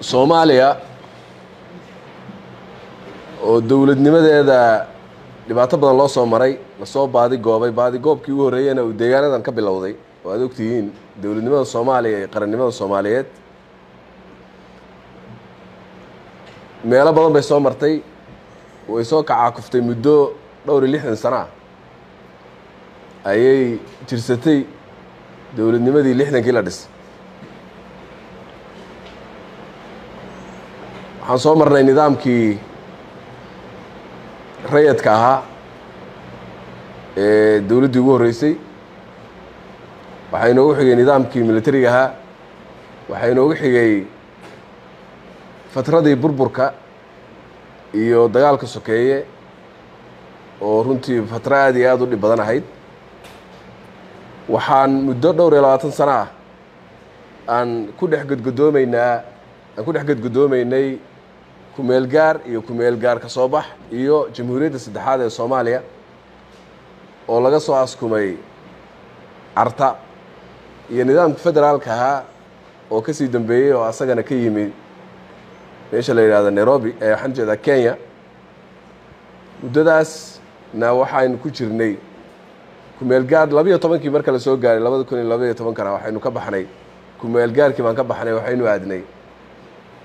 Soomaaliya oo dowladnimadeeda dhibaato badan loo soo maray, lasoo baadi goobay, baadi goobkii ugu horreeyena uu deegaanadan ka bilowday, oo aad ogtihiin dowladnimada Soomaaliya iyo qarannimada Soomaaliyeed meelo badan bay soo martay, way soo kacaakuftay muddo dhowr iyo 60 sano ah ayay jirsatay dowladnimadii 60kii la dhisay. Waxaan soo marnay nidaamkii rayadka ahaa ee dowladdii ugu horreysay, waxaa inoogu xigay nidaamkii militariga ahaa, waxaa inoogu xigay fatradii burburka iyo dagaalka sokeeye oo runtii fatro aad iyo aada u dhib badan ahayd. Waxaan muddo dhowr iyo 20 sano ah aan ku dhex godgodoomeynaa, aan ku dhex godgodoomeynay kumeel gaar iyo kumeel gaar ka soo bax iyo jamhuuriyadda saddexaad ee Soomaaliya oo laga soo askumay Carta, iyo nidaamka federaalka ahaa oo ka sii dambeeyey oo asagana ka yimid meesha la yidhahdo Nairobi ee waxaan jeedaa Kenya. Muddadaasna waxaynu ku jirnay kumeel gaar. 12kii marka la soo gaaray 2012kana waxaynu ka baxnay kumeel gaarkii baan ka baxnay, waxaynu aadnay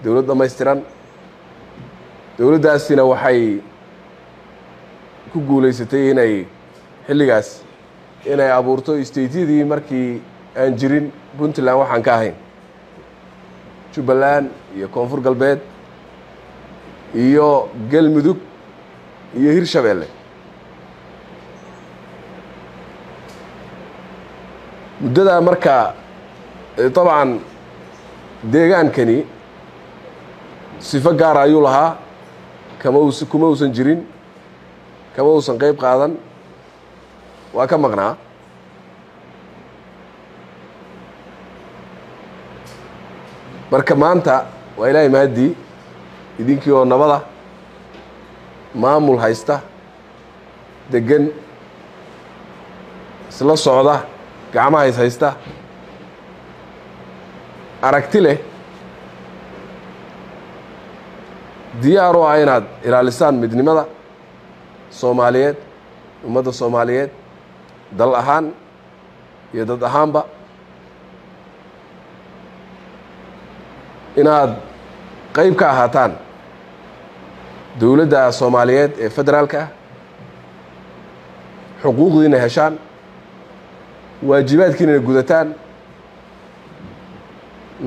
dowlad dhammaystiran. Dowladdaasina waxay ku guulaysatay inay xilligaas inay abuurto stateyadii markii aan jirin Puntland waxaan ka ahayn, Jubbaland iyo Koonfur Galbeed iyo Galmudug iyo Hirshabeelle. Muddadaa marka dabcan deegaankani sifo gaara ayuu lahaa, kama us kuma uusan jirin, kama uusan qeyb qaadan, waa ka maqnaa. Marka maanta waa Ilaahay mahaddii, idinkii oo nabada, maamul haysta, degan, isla socda, gacmaha is haysta, aragti leh, diyaar u ah inaad ilaalisaan midnimada Soomaaliyeed, ummadda Soomaaliyeed, dal ahaan iyo dad ahaanba, inaad qeyb ka ahaataan dowladda Soomaaliyeed ee federaalka ah, xuquuqdiina heshaan, waajibaadkiinana gudataan,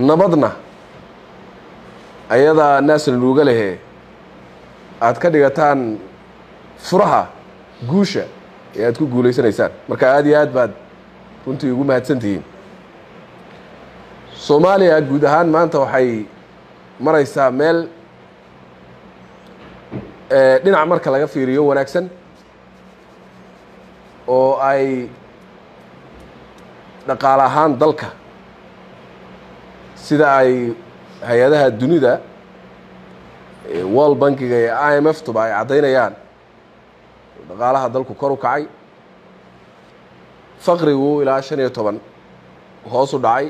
nabadna ayadaa naasna luuga lehe aad ka dhigataan furaha guusha ee aad ku guulaysanaysaan. Marka aad iyo aad baad runtii ugu mahadsan tihiin. Soomaaliya guud ahaan maanta waxay maraysaa meel dhinac marka laga fiiriyo wanaagsan oo ay dhaqaale ahaan dalka, sida ay hay-adaha dunida World Bankiga iyo IMF tuba ay caddaynayaan, dhaqaalaha dalku kor u kacay, faqrigu ilaa 15 hoos u dhacay,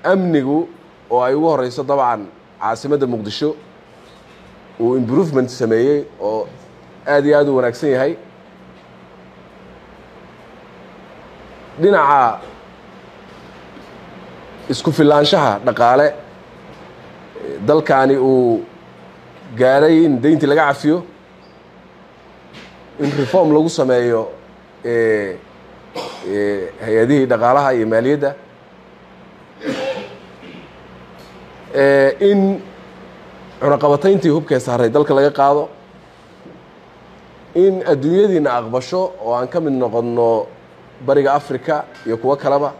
amnigu oo ay ugu horeyso dabcan caasimadda Muqdisho uu improvement sameeyey oo aad iyo aad u wanaagsan yahay. Dhinaca isku filaanshaha dhaqaale dalkaani uu gaadhay in deyntii laga cafiyo, in reform lagu sameeyo hay-adihii dhaqaalaha iyo maaliyadda, in cunaqabatayntii hubkee saaray dalka laga qaado, in adduunyadiina aqbasho oo aan ka mid noqonno Bariga Africa iyo kuwo kaleba,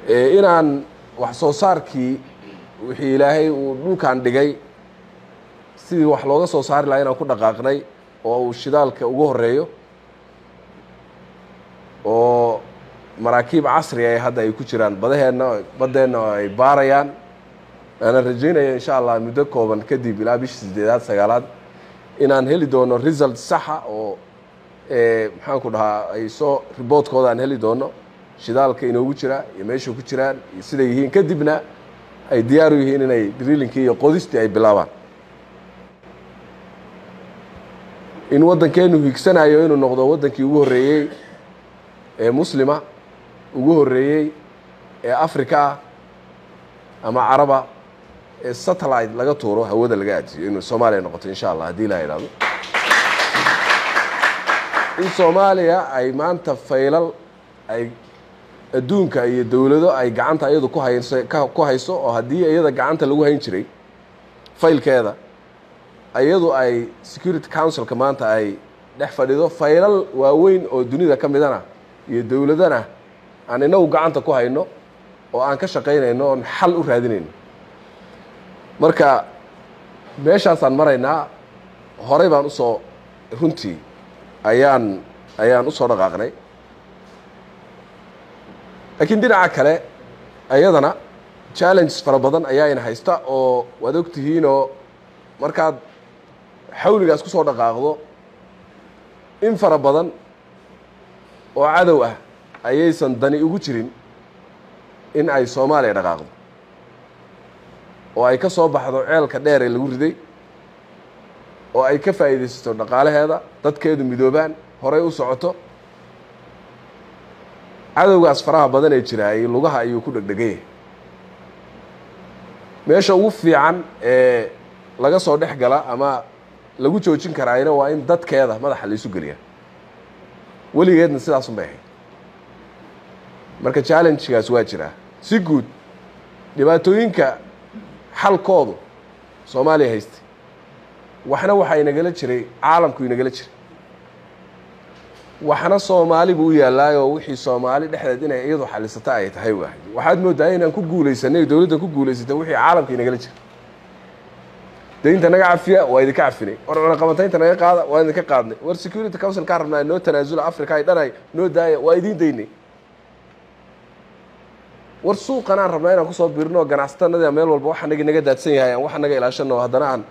inaan wax soo saarkii wixii Ilaahay uu dhulkan dhigay sidii wax looga soo saari lahaa inaan ku dhaqaaqnay oo uu shidaalka ugu horeeyo oo maraakiib casri ay hadda ay ku jiraan badaheenna, baddeenna oo ay baarayaan. Aanan rajaynaya insha Allah muddo kooban kadib ilaa bishii 8aad 9aad inaan heli doono result saxa oo maxaan ku dhahaa ay soo reportkooda aan heli doono shidaalka inoogu jira iyo meesha ku jiraan iyo siday yihiin, kadibna ay diyaar u yihiin inay drillingkii iyo qodistii ay bilaabaan. In waddankeenu higsanayo inuu noqdo waddankii ugu horreeyey ee muslima, ugu horreeyey ee Afrika ah ama Caraba ee satellite laga tuuro, hawada laga aadiyo, inuu Soomaaliya noqoto insha Allah haddii Ilaha idhahdo. In Soomaaliya ay maanta faylal ay adduunka iyo dowlado ay gacanta iyadu ku hayso ku hayso, oo haddii iyada gacanta lagu hayn jiray faylkeeda, iyadu ay Security Councilka maanta ay dhex fadhido, faylal waaweyn oo dunida ka midana iyo dowladana aan inagu gacanta ku hayno oo aan ka shaqaynayno oon xal u raadinayno. Marka meeshaasaan maraynaa, horey baan usoo runtii ayaan usoo dhaqaaqnay. Laakiin dhinaca kale ayadana challenges fara badan ayaa ina haysta oo waad ogtihiinoo markaad xawligaas kusoo dhaqaaqdo in fara badan oo cadow ah ayaysan dani ugu jirin in ay Soomaaliya dhaqaaqdo oo ay ka soo baxdo ceelka dheer ee lagu riday, oo ay ka faa'iidaysato dhaqaalaheeda, dadkeedu midoobaan, horay u socoto. Cadowgaas faraha badan ee jiraayay lugaha ayuu ku dhegdheganyah. Meesha ugu fiican ee laga soo dhex gala ama lagu joojin karaayna waa in dadkeeda madaxa la isu geliya. Weligeedna sidaasun bay ahayd. Marka challengegaas waa jiraa. Si guud dhibaatooyinka xalkoodu Soomaaliya haystay, waxna waxaa inagala jiray caalamku inagala jiray, waxna Soomaali buu u yaalaayoo wixii Soomaali dhexdeed inay iyadu xalisata ay tahay waahay. Waxaad moodaa inaan ku guulaysanay, dowladda ku guulaysatay wixii caalamka inagala jiray. Daynta naga cafiya, waa idinka cafinay. War cunaqabataynta naga qaada, waa idinka qaadnay. War Security Council kaa rabnaa noo tanaasula, Africa ay dhanay noo daaya, waa idiin daynay. War suuqan aan rabnaa inaan kusoo biirno ganacsatanadii meel walba waxa naga naga daadsan yahay, aan waxa naga ilaashano, haddana aan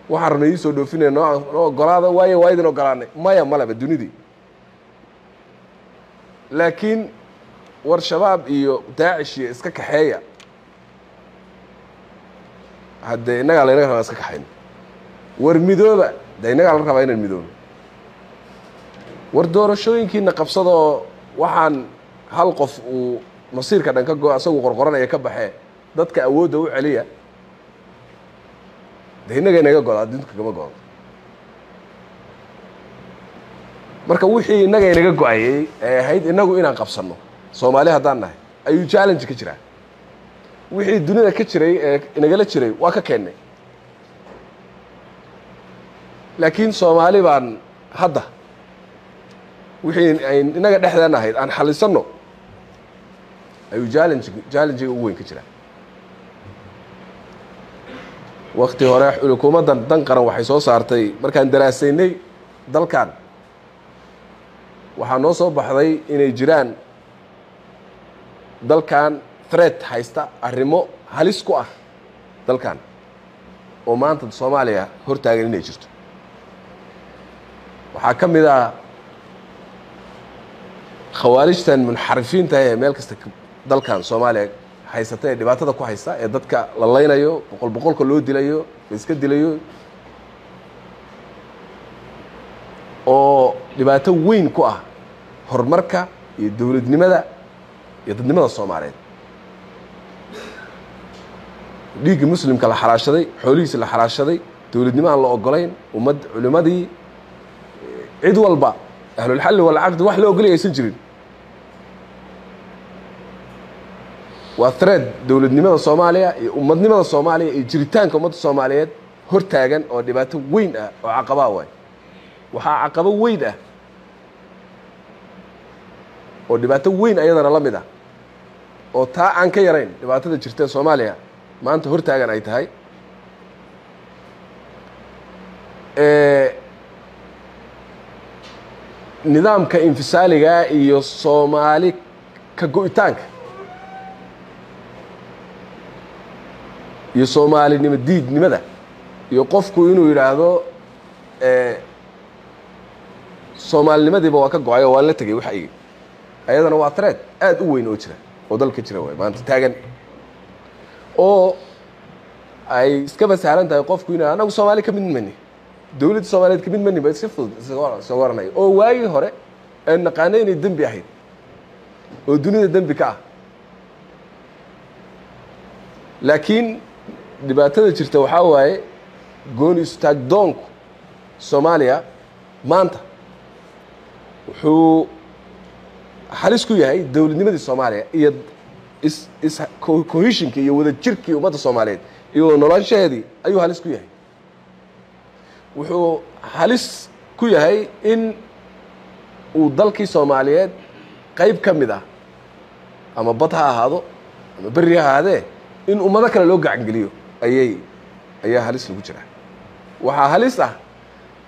waxaan rabnay idiin soo dhoofinay, noo ogolaada. Waayo waa idin ogolaanay, maya maleba dunidii. Laakiin war Shabaab iyo Daacish iyo iska kaxeeya, haddee innagaa laynaga rabaa iska kaxayno. War midooba, dee innagaa la rabaa inaan midoobo. War doorashooyinkiina qabsada oo waxaan hal qof uu masiirka dhan ka go asagu qorqoranaya ka baxee, dadka awoodda u celiya, dee innaga inaga goda, adduunka kama godo. Marka wixii innaga inaga go-ayay ee ahayd innagu inaan qabsanno Soomaali haddaan nahay ayuu challenge ka jiraa. Wixii dunida ka jiray ee inagala jiray waa ka keennay, laakiin Soomaali baan hadda wixii ay innaga dhexdeen ahayd aan xalisanno ayuu challenge-ga ugu weyn ka jiraa. Wakti hore xukuumaddan Dan Qaran waxay soo saartay, markaan daraasaynay dalkan waxaa noo soo baxday inay jiraan dalkan threat haysta, arrimo halis ku ah dalkan oo maanta Soomaaliya hortaagan inay jirto. Waxaa ka mid ah khawaarijtan munxarifiinta ee meel kasta dalkan Soomaaliya haysata ee dhibaatada ku haysta, ee dadka la laynayo, boqol boqolka loo dilayo, la iska dilayo, oo dhibaato weyn ku ah horumarka iyo dowladnimada iyo dadnimada Soomaaliyeed. Dhiigga muslimka la xalaashaday, xoolihiisa la xalaashaday, dowladnimo aan la ogolayn, ummad culimadii cid walba ahlulxalli walcaqdi wax la ogolaya aysan jirin. Waa thread dowladnimada Soomaaliya iyo ummadnimada Soomaaliya iyo jiritaanka ummadda Soomaaliyeed hortaagan oo dhibaato weyn ah oo caqabaa waay. Waxaa caqabo weyn ah oo dhibaato weyn ayadana la mid ah oo taa aan ka yarayn dhibaatada jirta ee Soomaaliya maanta hortaagan ay tahay nidaamka infisaaliga iyo Soomaali ka go-itaanka iyo soomaalinimo diidnimada, iyo qofku inuu yidhaahdo soomaalinimadiiba waa ka go-ay oo waan la tegey wax Ayadana waa threat aada u weyn oo jira oo dalka jira waay maanta taagan, oo ay iskaba sahlan tahay qofku ina anagu Soomaali ka mid mani, dowladda Soomaaliyeed ka mid mani ba iska fudud isaga oranaya, oo waagii hore aan naqaanay inay dembi ahayd oo dunida dembi ka ah. Laakiin dhibaatada jirta waxaa waaye gooni istaagdoonku Soomaaliya maanta wuxuu halis ku yahay dowladnimadii Soomaaliya iyo is cohesionka iyo wadajirkii ummadda Soomaaliyeed iyo wada noloshaheedii ayuu halis ku yahay. Wuxuu halis ku yahay in uu dalkii Soomaaliyeed qayb ka mid ah, ama bad ha ahaado ama berri ha ahaadee, in ummado kale loo gacangeliyo ayaa halis lagu jiraa. Waxaa halis ah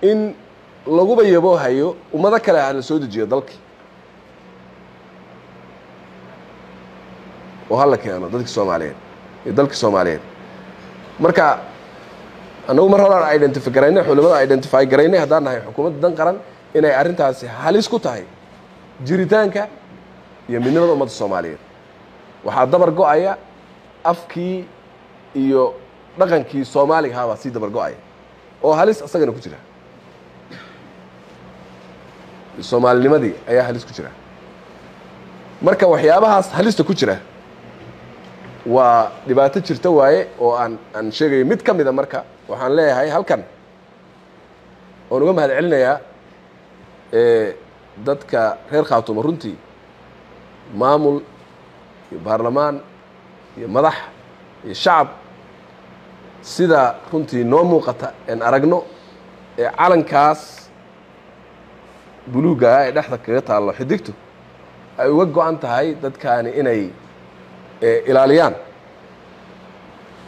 in laguba yaboohayo ummado kale ha la soo dejiyo dalkii oo hala keeno dadkii Soomaaliyeed iyo dalkii Soomaaliyeed. Marka annagu mar horaan identify garaynay, culimada identify garaynay haddaan nahay xukuumadda dan qaran, inay arrintaasi halis ku tahay jiritaanka iyo midnimada ummadda Soomaaliyeed. Waxaa dabar go-aya afkii iyo dhaqankii Soomaaliga ahaa baa sii dabar go-aya oo halis isagana ku jira. Soomaalinimadii ayaa halis ku jira. Marka waxyaabahaas halista ku jira waa dhibaato jirta waaye oo aan sheegayo mid ka mida. Marka waxaan leeyahay halkan oon uga mahad celinayaa dadka reer Khaatumo, runtii maamul iyo baarlamaan iyo madax iyo shacab, sida runtii noo muuqata een aragno ee calankaas buluugga ah ee dhexda kaga taallo xidigtu ay uga go-an tahay dadkaani inay ilaaliyaan,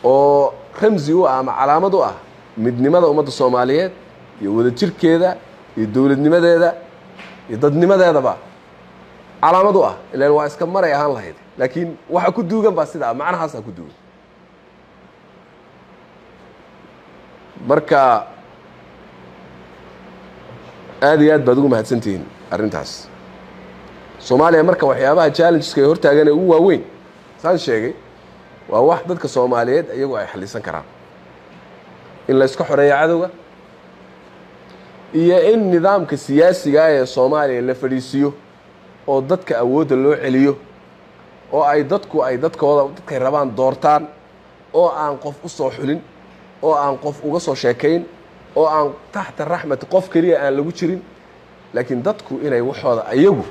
oo ramsi u ah ama calaamad u ah midnimada ummadda Soomaaliyeed iyo wadajirkeeda iyo dowladnimadeeda iyo dadnimadeedaba calaamad u ah. Ilaan waa iska maray ahaan lahayd, laakiin waxa ku duugan baa sidaa macnahaasaa ku duugan. Marka aad iyo aad baad ugu mahadsantihiin arrintaas. Soomaaliya marka waxyaabaha challengeska ay hortaagan ee ugu waaweyn saan sheegay waa wax dadka Soomaaliyeed iyagu ay xallisan karaan: in la iska xoreeyo cadowga iyo in nidaamka siyaasiga ee Soomaaliya la fadhiisiiyo oo dadka awoodda loo celiyo, oo ay dadku ay dadkooda dadkay rabaan doortaan, oo aan qof u soo xulin, oo aan qof uga soo sheekayn, oo aan taxta raxmati qof keliya aan lagu jirin, laakiin dadku inay waxooda ayagu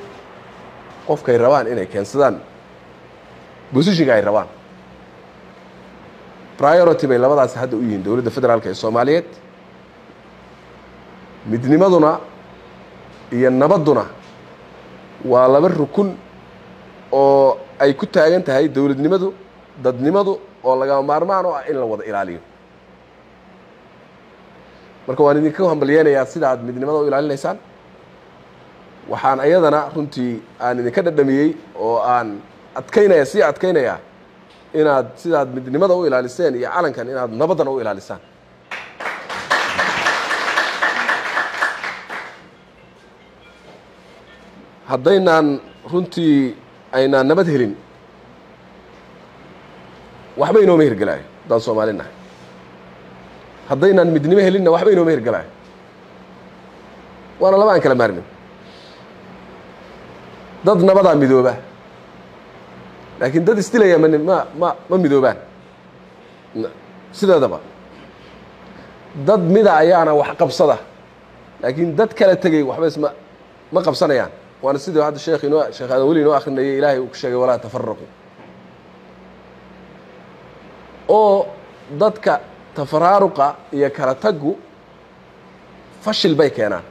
qofkay rabaan inay keensadaan, positionka ay rabaan. Priority bay labadaasi hadda u yihiin dowladda federaalka ee Soomaaliyeed. Midnimaduna iyo nabadduna waa laba rukun oo ay ku taagan tahay dowladnimadu, dadnimadu, oo lagama maarmaan oo ah in la wada ilaaliyo. Marka waan idinka hambalyeenayaa sida aad midnimada u ilaalinaysaan. Waxaan ayadana runtii aan idinka dhadhamiyey oo aan adkaynaya, sii adkaynayaa, inaad sidaad midnimada u ilaaliseen iyo calankan inaad nabaddana u ilaalisaan. Haddaynaan runtii aynaan nabad helin, waxba inooma hirgelaayo haddaan Soomaali nahay. Haddaynaan midnimo helinna waxba inooma hirgelaayo, waana laba aan kala maarmin. Dad nabadaa midooba, laakiin dad isdilaya ma midoobaan sideedaba. Dad mida ayaana wax qabsada, laakiin dad kala tegey waxba isma ma qabsanayaan. Waana sidii hadda sheekh inoo Sheekh Aadan Weli inoo akrinayay, Ilaahay uu ku sheegay walaa tafaraqu, oo dadka tafaraaruqa iyo kala taggu fashil bay keenaan.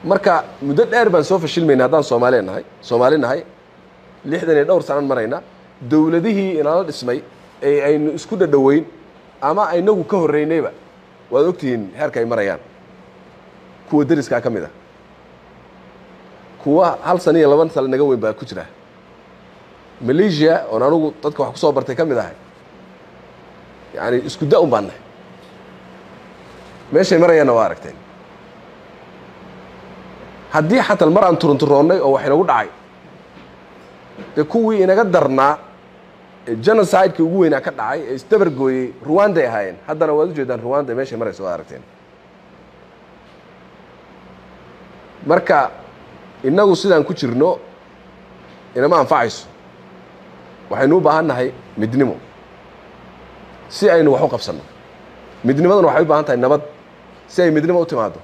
Marka muddo dheer baan soo fashilmayna haddaan Soomaaliya nahay, Soomaali nahay, 60 iyo dhowr sanan marayna. Dowladihii inala dhismay ee aynu isku dhadhoweyn ama aynagu ka horreynayba waad ogtihiin heerka ay marayaan. Kuwa deriskaa ka mid ah, kuwa hal sana iyo 2 sano naga weyn baa ku jira. Malaysia oon anugu dadka wax ku soo bartay ka mid ahay, yacani isku da un baan nahay, meeshay marayaanna waa aragteen. Haddii xataa mar aan turunturoonnay oo wax inagu dhacay, dee kuwii inaga darnaa ee genocide-kii ugu weynaa ka dhacay ee isdabargooyey Ruwanday ahaayeen. Haddana waad ujeedaan Ruwanda meeshay marayso, waad aragteen. Marka innagu sidaan ku jirno inama anfacayso. Waxaynu u baahan nahay midnimo si aynu wax u qabsanno. Midnimaduna waxay u baahan tahay nabad. Si ay midnimo u timaado,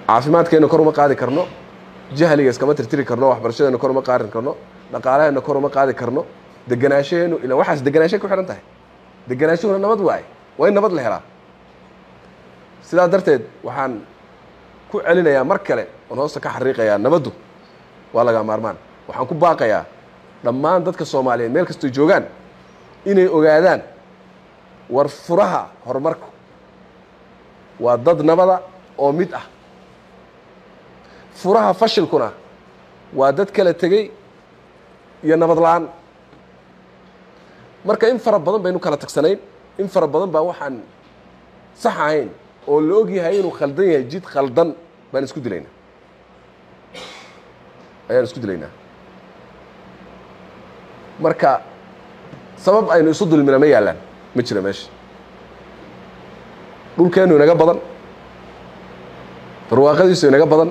caafimaadkeenna kor uma qaadi karno, jahliga iskama tirtiri karno, waxbarashadeena kor uma qaadi karno, dhaqaalaheenna kor uma qaadi karno, deganaanshaheenu ilan waxaas deganaanshay ku xidhan tahay. Deganaanshuhuna nabad waaye, waa in nabad la helaa. Sidaa darteed waxaan ku celinayaa mar kale oon hoosta ka xariiqayaa, nabaddu waa laga maarmaan. Waxaan ku baaqayaa dhammaan dadka Soomaaliyeed meel kastoy joogaan inay ogaadaan war furaha horumarku waa dad nabada oo mid ah, furaha fashilkuna waa dad kala tegey iyo nabad la-aan. Marka in fara badan baynu kala tagsanayn, in fara badan baa waxaan sax ahayn oo la og yahay inuu khaldan yahay, jid khaldan baan isku dilaynaa, ayaan isku dilaynaa. Marka sabab aynu isu dulmina ma yaallaan, ma jira meesha. Dhulkeennu inaga badan, barwaaqadiisu inaga badan,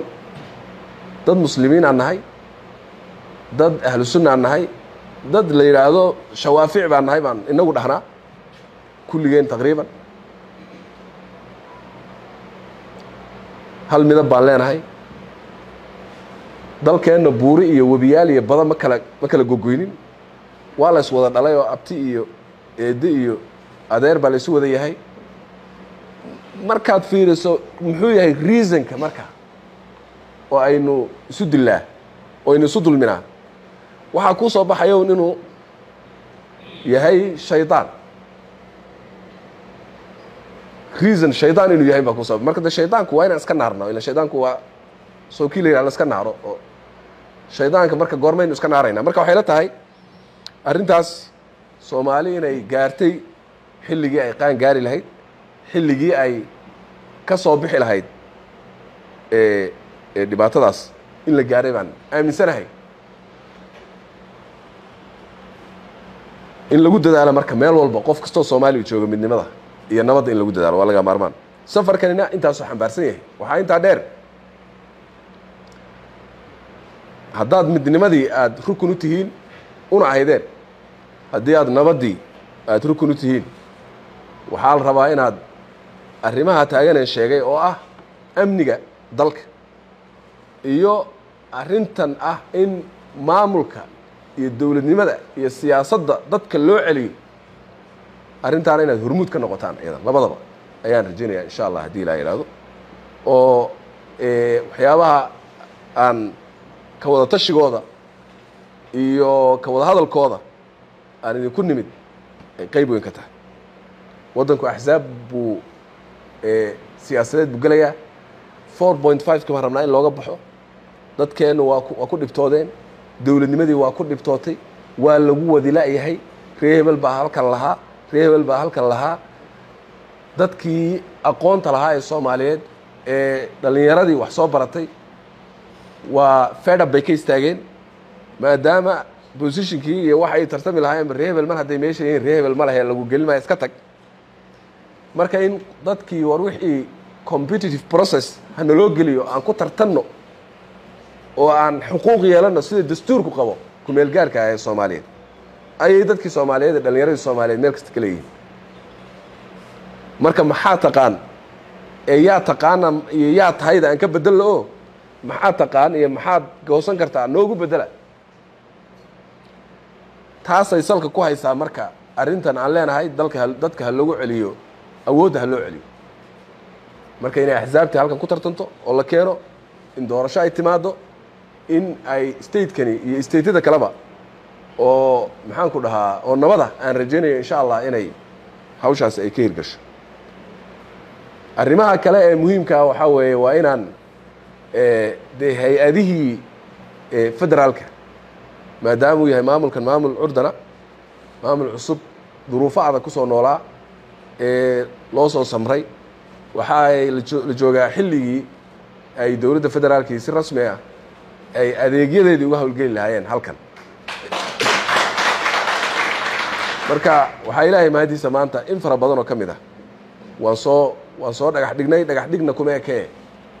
dad muslimiin aan nahay, dad ahlu sunna aan nahay, dad la yidhaahdo shawaafic baan nahay baan inagu dhahnaa kulligeen taqriiban. Hal midab baan leenahay. Dalkeenna buuri iyo webiyaal iyo bada ma kala gogoynin. Waa la is wada dhalay oo abti iyo eedde iyo adeer baa la isu wada yahay. Markaad fiiriso, muxuu yahay reasonka marka oo aynu isu dillaa oo aynu isu dulminaa? Waxaa kuu soo baxayo inuu yahay shaydaan reason, shaydaan inuu yahay baa kusoo. Marka de shaydaanku waa inaan iska naarno, ila shaydaanku waa soo kii la yidhaha la iska naaro oo shaydaanka. Marka goormaynu iska naaraynaa? Marka waxay la tahay arrintaas Soomaali inay gaartay xilligii ay qaan gaari lahayd, xilligii ay ka soo bixi lahayd ee dhibaatadaas in la gaaray baan aaminsanahay. In lagu dadaalo marka meel walba qof kastoo Soomaaliya jooga midnimada iyo nabadda in lagu dadaalo waa laga maarmaan. Safarkanina intaasuu xambaarsan yahay. Waxaa intaa dheer, haddaad midnimadii aada rukun u tihiin una ahaydeen, haddii aad nabaddii aada rukun u tihiin, waxaa la rabaa inaad arrimaha taaganeen sheegay oo ah amniga dalka iyo arrintan ah in maamulka iyo dowladnimada iyo siyaasadda dadka loo celiyo, arrintaana inaad hormuud ka noqotaan iyadan labadaba ayaan rajaynaya, insha Allah, haddii ilaa yidhaahdo. Oo waxyaabaha aan ka wada tashigooda iyo ka wada hadalkooda aan idinku nimid ay qeyb weyn ka tahay. Waddanku axsaab buu siyaasadeed buu gelayaa. 4.5 ka baan rabnaa in looga baxo. Dadkeennu waa ku dhibtoodeen, dowladnimadii waa ku dhibtootay, waa lagu wadi la-yahay. Ree hebel baa halkan lahaa, ree hebel baa halkan lahaa. Dadkii aqoonta lahaa ee Soomaaliyeed ee dhallinyaradii wax soo baratay waa fed up bay ka istaageen, maadaama positionkii iyo waxa ay tartami lahaayeen ree hebel mar hadday meesha yihiin, ree hebel ma lehe, lagu gelin maayo, iska tag. Marka in dadkii war wixii competitive process ha naloo geliyo, aan ku tartanno oo aan xuquuq yeelanno sida dastuurku qabo kumeel gaarka ah ee Soomaaliyeed, ayay dadkii Soomaaliyeed ee dhallinyaradii Soomaaliyeed meel kasta ka leeyihiin. Marka maxaa taqaan ee yaa taqaana iyo yaa tahayda aan ka bedelno, oo maxaa taqaan iyo maxaad goosan kartaa noogu bedela. Taasay salka ku haysaa. Marka arrintan aan leenahay dalka dadka ha loogu celiyo, awoodda ha loo celiyo, marka inay axsaabtii halkan ku tartanto oo la keeno, in doorasho ay timaado, in ay statekani iyo stateyada kaleba oo maxaan ku dhahaa oo nabada aan rajaynayo, insha Allah, inay hawshaasi ay ka hirgasho. Arrimaha kale ee muhiimkaa waxaa weeye waa inaan dee hay-adihii federaalka, maadaamuu yahay maamulkan maamul curdana, maamul cusub, duruufo adag ku soo noolaa ee loo soo samray, Waxa ay la joogaa xilligii ay dowladda federaalkii si rasmi ah ay adeegyadeedii uga howlgeli lahaayeen halkan. Marka waxaa Ilaahay mahadiisa maanta in fara badan oo ka mid ah waan soo dhagax dhignay. Dhagax dhigna kuma ekee,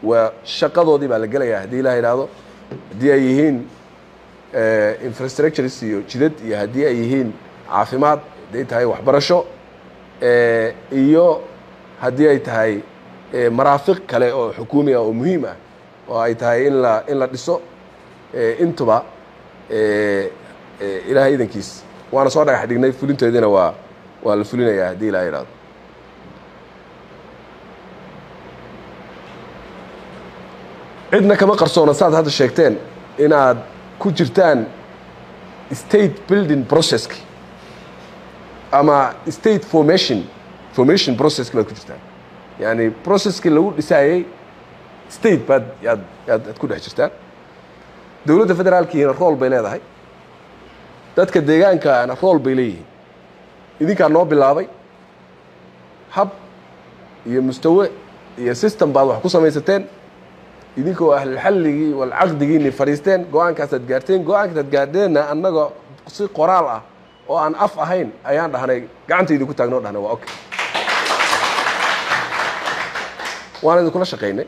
waa shaqadoodii baa la gelayaa haddii Ilaah idhaahdo, haddii ay yihiin infrastructures iyo jidad, iyo haddii ay yihiin caafimaad, hadday tahay waxbarasho, iyo haddii ay tahay maraafiq kale oo xukuumi ah oo muhiim ah oo ay tahay in la dhiso. Intuba Ilaahay idankiis waana soo dhagax dhignay, fulinteediina waa la fulinayaa haddii Ilahay idhahdo. Cidna kama qarsoona saad hadda sheegteen inaad ku jirtaan state building processki ama state formation processki baad ku jirtaan, yani processkii lagu dhisaayey state baad yaad ku dhex jirtaan. Dowladda federaalkiina role bay leedahay, dadka deegaankana role bay leeyihiin. Idinkaa noo bilaabay, hab iyo mustawe iyo system baad wax ku samaysateen. Idinkoo ahlulxalligii walcaqdigiini fadhiisteen, go-aankaasaad gaarteen. Go-aankaasaad gaarteenna annaga si qoraal ah oo aan af ahayn ayaan dhahnay, gacanta idinku taagnoo dhahnay, waa okay, waan idinkula shaqaynay.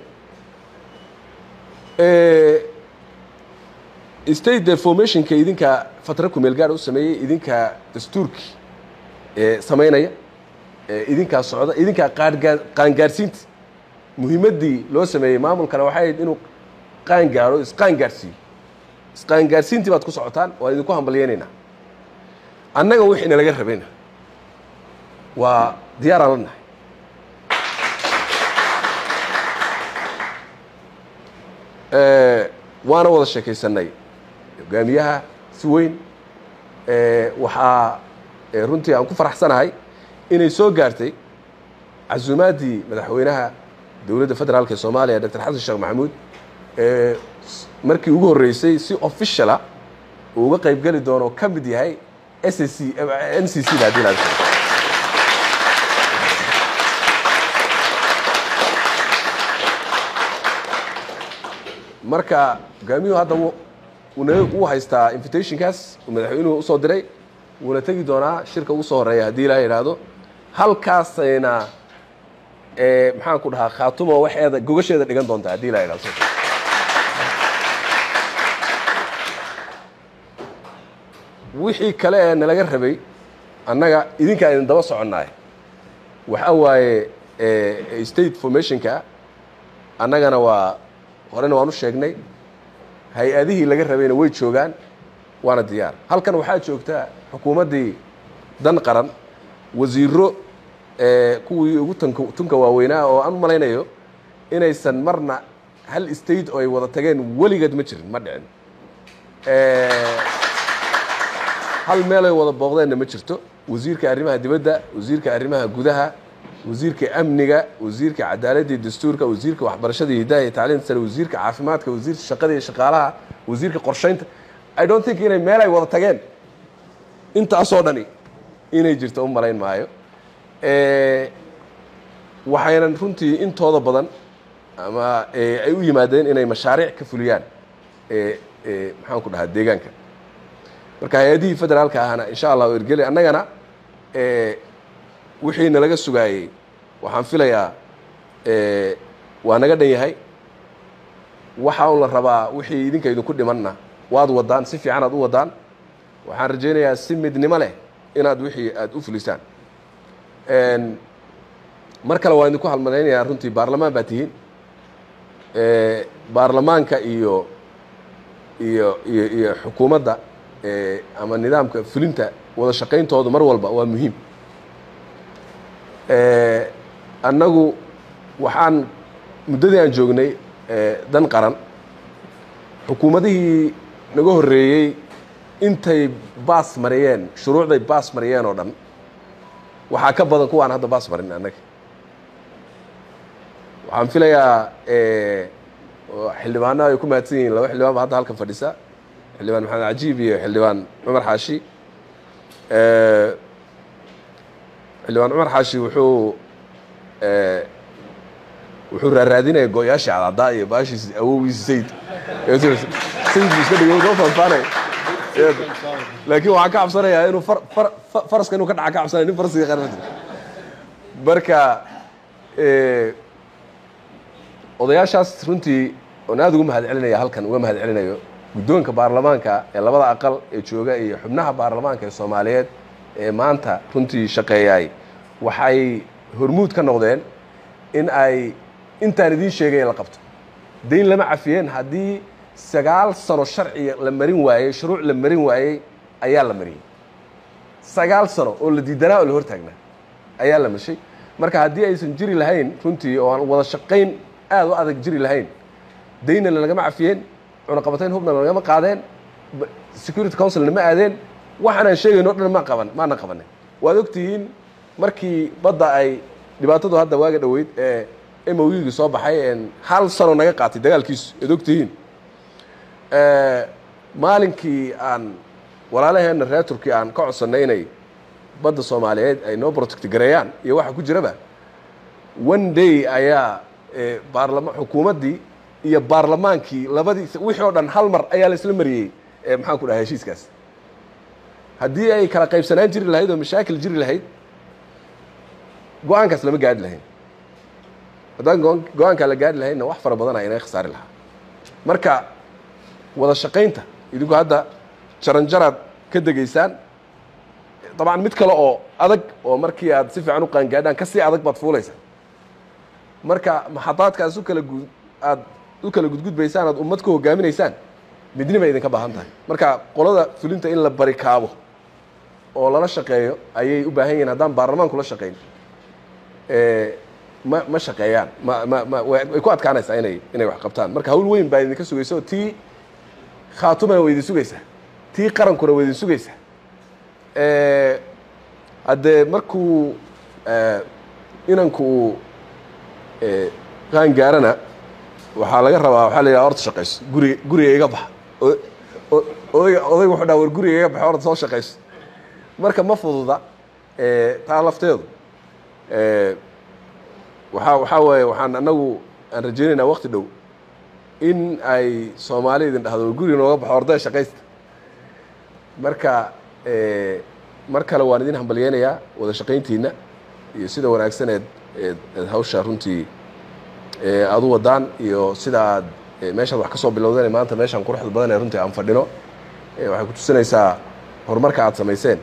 State formationka idinkaa fatra kumeel gaar u sameeyey, idinkaa dastuurkii samaynaya, idinkaa socda, idinkaa qaangaa qaangaarsiinta. Muhiimaddii loo sameeyey maamulkana waxay ahayd inuu qaan gaaro, isqaan gaarsiiyo. Isqaangaarsiintii baad ku socotaan, waan idinku hambalyeynaynaa. Annaga wixii nalaga rabayna waa diyaaraan la nahay. Waana wada sheekaysanay hogaamiyaha si weyn. Waxaa runtii aan ku faraxsanahay inay soo gaartay casuumaaddii madaxweynaha dowladda federaalka ee Soomaaliya, Doctor Xasan Sheekh Maxamuud, markii ugu horreysay si official ah uu uga qayb geli doono, ka mid yahay SSC NCC da hadii la. Marka hogaamiyuhu hadda wuu haystaa invitationkaas uu madaxweynuhu usoo diray, wuuna tegi doonaa shirka ugu soo horeeya haddii Ilaah yidhaahdo. Halkaasayna maxaan ku dhahaa, Khaatumo waxeeda gogasheeda dhigan doontaa haddii Ilah yidhahdo. Wixii kale ee nalaga rabay annaga idinkaa idin daba soconnaay waxa waaye state formationka. Annagana waa horena waan u sheegnay, hay-adihii laga rabayna way joogaan, waana diyaar. Halkan waxaa joogtaa xukuumaddii dan qaran, wasiiro kuwii ugu tunka waaweynaa oo aan u malaynayo inaysan marna hal state oo ay wada tageen weligeed ma jirin, ma dhicin. Hal meel ay wada booqdeenna ma jirto. Wasiirka arrimaha dibadda, wasiirka arrimaha gudaha, wasiirka amniga, wasiirka cadaaladda iyo dastuurka, wasiirka waxbarashada iyo hidaha iyo tacliinta sare, wasiirka caafimaadka, wasiirka shaqada iyo shaqaalaha, wasiirka qorshaynta. I don't think inay meel ay wada tageen intaasoo dhani inay jirto, u malayn maayo. Waxaynan runtii intooda badan ama ay u yimaadeen inay mashaariic ka fuliyaan, maxaan ku dhahaa, deegaanka. Marka hay-adihii federaalka ahna insha Allahu ergeli, annagana wixii nalaga sugaayey waxaan filayaa waa naga dhan yahay. Waxa un la rabaa wixii idinka idinku dhimanna waad wadaan, si fiican aad u wadaan. Waxaan rajaynayaa si midnimo leh inaad wixii aada u fulisaan. Mar kale waan idinku halmalaynayaa, runtii baarlamaan baa tihiin. Baarlamaanka iyo xukuumadda ama nidaamka fulinta wada shaqayntoodu mar walba waa muhiim. Annagu waxaan muddadii aan joognay dan qaran, xukuumadihii naga horreeyey intay baas mariyeen, shuruucday baas mariyeen oo dhan waxaa ka badan kuwaan hadda baas marin annaga. Waxaan filayaa xildhibaano ay ku mahadsan yihiin, laba xildhibaan ba hadda halkan fadhisa, Xildhibaan Maxamed Cajiib iyo Xildhibaan Cumar Xaashi. Xildhibaan Cumar Xaashi wuxuu Wuxuu raaraadinaya go-yaashii cadcadaa iyo baashiis awowgiisa Sayid Sayid buu iska dhigay, soo faanfaanay. Laakiin waxaan ka cabsanayaa inuu faraska inuu ka dhaca ka cabsanaya, nin farasiga yaqaan ma jiro. Marka odayaashaas runtii oon aada ugu mahad celinaya, halkan uga mahad celinayo guddoonka baarlamaanka ee labada aqal ee jooga iyo xubnaha baarlamaanka ee Soomaaliyeed ee maanta runtii shaqeeyay, waxay hormuud ka noqdeen in ay intaan idiin sheegay la qabto. Dayn lama cafiyeen haddii 9 sano sharciga la marin waayey, shuruuc la marin waayey ayaa la mariyey. 9 sano oo la diidanaa oo la hortaagnaa ayaa la mashay. Marka haddii aysan jiri lahayn runtii oo aan wada shaqayn aada u adag jiri lahayn, daynna lagama cafiyeen, cunaqabatayn hubna lagama qaadeen, Security Councilna ma aadeen, waxaanaan sheegayno o dhan ma qaban, maana qabanin. Waad ogtihiin markii badda ay dhibaatadu hadda waaga dhoweyd ee MOU-gii soo baxay, hal sano naga qaatay dagaalkiisu. Waad ogtihiin maalinkii aan walaalaheenna reer Turkiya aan ka codsannay inay badda Soomaaliyeed ay noo protect gareeyaan iyo waxa ku jiraba, one day ayaa baarlama xukuumaddii iyo baarlamaankii labadii wixii oo dhan hal mar ayaa la isla mariyey. Maxaan ku dhahay, heshiiskaas haddii ay kala qaybsanaan jiri lahayd oo mashaakil jiri lahayd, go-aankaas lama gaadhi lahayn. Haddaan go-aankaa la gaadhi lahaynna, wax fara badana inaga khasaari lahaa. Marka wada shaqaynta idinku hadda jaranjaraad ka degaysaan, dabcan mid kale oo adag oo markii aad si fiican u qaangaadhaan ka sii adag baad fuulaysaa. Marka maxadaadka aad u kala gud aad u kala gudgudbaysaan, aad ummad ku hogaaminaysaan, midnima idinka baahan tahay. Marka qolada fulinta in la barikaabo oo lala shaqeeyo ayay u baahan yihiin. Haddaan baarlamaanku la shaqayn, ma shaqeeyaan, ma way ku adkaanaysaa inay wax qabtaan. Marka hawl weyn baa idinka sugaysa oo tii Khaatumana way idin sugaysaa, tii qarankuna way idin sugaysaa. Haddee markuu inanku uu qaan gaarana, waxaa laga rabaa, waxaa la yidhaha, "Horta shaqayso, guriga guriga iga bax." Odayga odayga wuxuu dhaha, "War guriga iga bax, horta soo shaqayso." Marka ma fududa taa lafteedu. Waxaa weeye, waxaan anagu aan rajaynaynaa waqti dhow in ay Soomaali idin dhahdo, "Guriga nooga baxo, ordaya shaqaysta." Marka mar kale waan idin hambalyeynayaa wada shaqayntiina iyo sida wanaagsan eed hawsha runtii aada u wadaan iyo sida aad meeshaad wax ka soo bilowdeen maanta meeshaan quruxda badan ee runtii aan fadhino. Waxay ku tusinaysaa horumarka aad samayseen.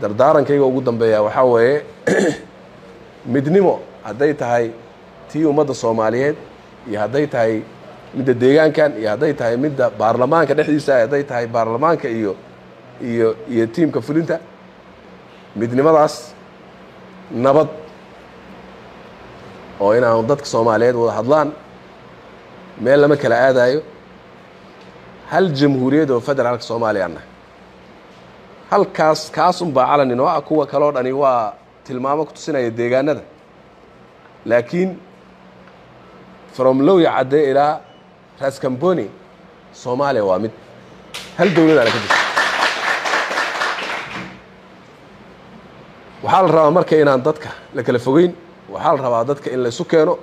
Dardaarankayga ugu dambeeya waxaa weeye midnimo, hadday tahay tii ummadda Soomaaliyeed iyo hadday tahay midda deegaankan iyo hadday tahay midda baarlamaanka dhexdiisa, hadday tahay baarlamaanka iyo tiimka fulinta, midnimadaas, nabad oo inaanu dadka Soomaaliyeed wada hadlaan, meel lama kala aadayo. Hal jamhuuriyad oo federaalka Soomaaliya nahay, halkaas kaas unbaa calan inoo ah. Kuwa kaloo dhani waa tilmaamo ku tusinaya deegaanada, laakiin from Lowya Cadde ilaa Raskamboni Soomaaliya waa mid, hal dowladaana ka jirta. Waxaa la rabaa marka inaan dadka la kala fogeyn, waxaa la rabaa dadka in laysu keeno.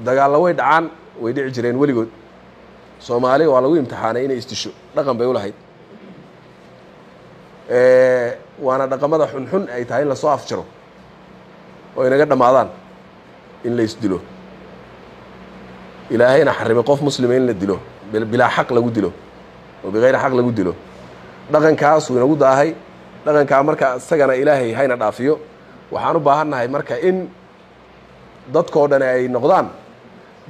Dagaallo way dhacaan, way dhici jireen weligood. Soomaali waa lagu imtixaanay inay isdisho, dhaqan bay u lahayd, waana dhaqamada xunxun ay tahay in lasoo afjaro oo inaga dhammaadaan in la isdilo. Ilaahayna xarimay qof muslima in la dilo, bilaa xaq lagu dilo oo bikayri xaq lagu dilo. Dhaqankaasuu inagu daahay. Dhaqankaa marka isagana Ilaahay hayna dhaafiyo. Waxaan u baahan nahay marka in dadkoo dhan ay noqdaan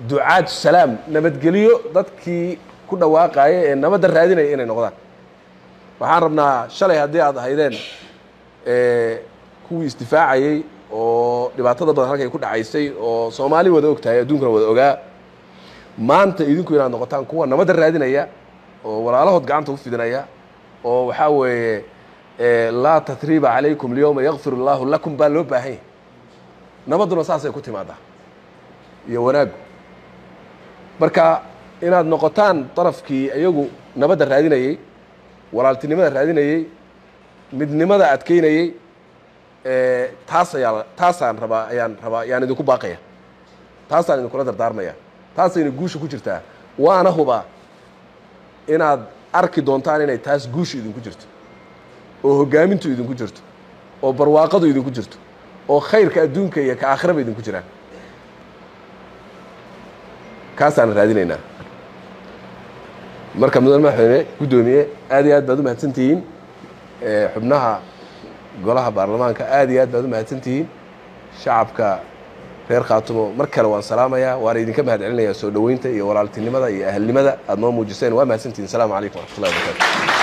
ducaad salaam, nabadgeliyo dadkii ku dhawaaqaya ee nabadda raadinaya inay noqdaan. Waxaan rabnaa shalay haddii aad ahaydeen kuwii isdifaacayey oo dhibaatada badan halkay ku dhacaysay oo Soomaali wada og tahay, adduunkana wada ogaa, maanta idinku inaad noqotaan kuwa nabadda raadinaya oo walaalahood gacanta u fidinaya oo waxaa weeye "Laa tathriiba calaykum alyawma yakfir allahu lakum" baa loo baahan yahay. Nabadduna saasay ku timaadaa iyo wanaaggu. Marka inaad noqotaan darafkii iyagu nabadda raadinayey, walaaltinimada raadinayey, midnimada adkeynayey. Taas ayaa, taasaan rabaa, ayaan rabaa, yaan idinku baaqaya, taasaan idinkula dardaarmaya, taasayna guusha ku jirtaa. Waana hubaa inaad arki doontaan inay taas guusha idinku jirto, oo hoggaamintu idinku jirto, oo barwaaqadu idinku jirto, oo khayrka adduunka iyo ka aakhiraba idinku jiraan. Kaasaan raadinaynaa. Marka mudan madaxweyne, guddoomiye, aad iyo aad baad u mahadsantihiin. Xubnaha golaha baarlamaanka, aad iyo aad baad u mahadsantihiin. Shacabka reer Khaatumo mar kale waan salaamayaa, waana idinka mahad celinayaa soo dhoweynta iyo walaaltinimada iyo ahalnimada aad noo muujiseen. Waa mahadsantihiin. Asalaamu calaykum waraxmatullahi wabarakatu.